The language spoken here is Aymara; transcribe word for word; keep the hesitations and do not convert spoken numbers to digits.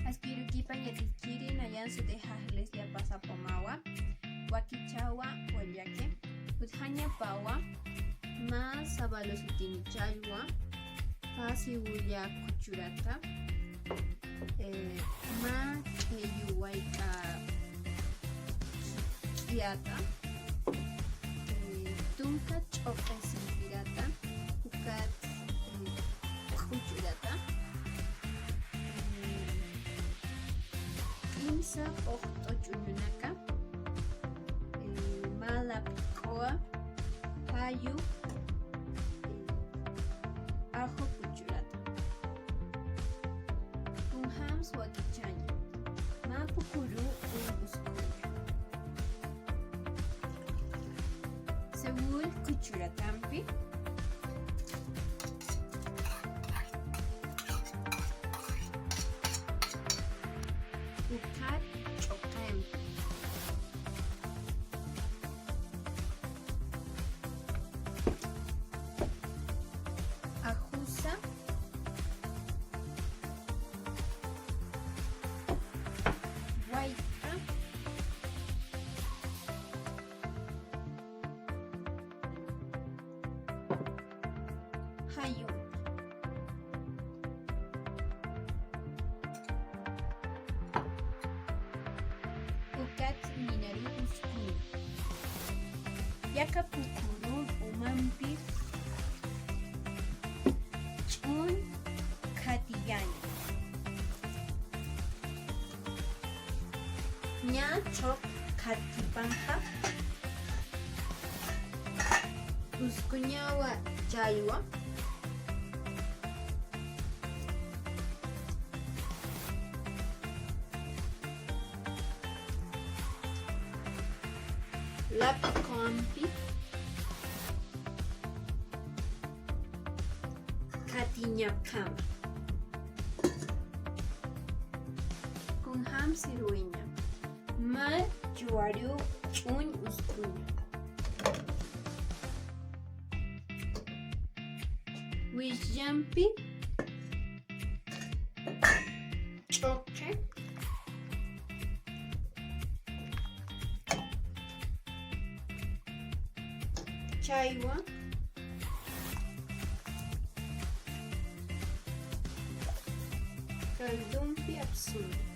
Askirukipañ yatichiri, nayan sutix Iglesia Pasa Pomaqwa, wakichäwa wallaki, utjañapawa mä sabalu sutini challwa, pä cebolla khuchurata, eh, mä q'illu wayk'a k'iyata, eh, tunka ch'uqi simpirata, ukat, eh, k'uchurata, eh, kimsa p'uqt'u ch'uñunaka, eh, mä lapik'uwa, jayu, eh, ajo k'uchurata. Kunjams wakichaña. Mä pukuru un uskuña. Cebolla khuchuratampi. Ukat ch'uqimpi. Ajusa. Wayk'a. Jayu. Ukat ninaru uskuña. Yaka pukuru umampi ch'uñ khatiyaña. Ñä ch'uq khatipanxa uskuñawa challwa. Lapik'uwampi khatiñapxama. Kunjams sirwiña. Mä chuwariw ch'uñ uskuña. Wisllampi ch'uqi, challwa, caldumpi apsuni.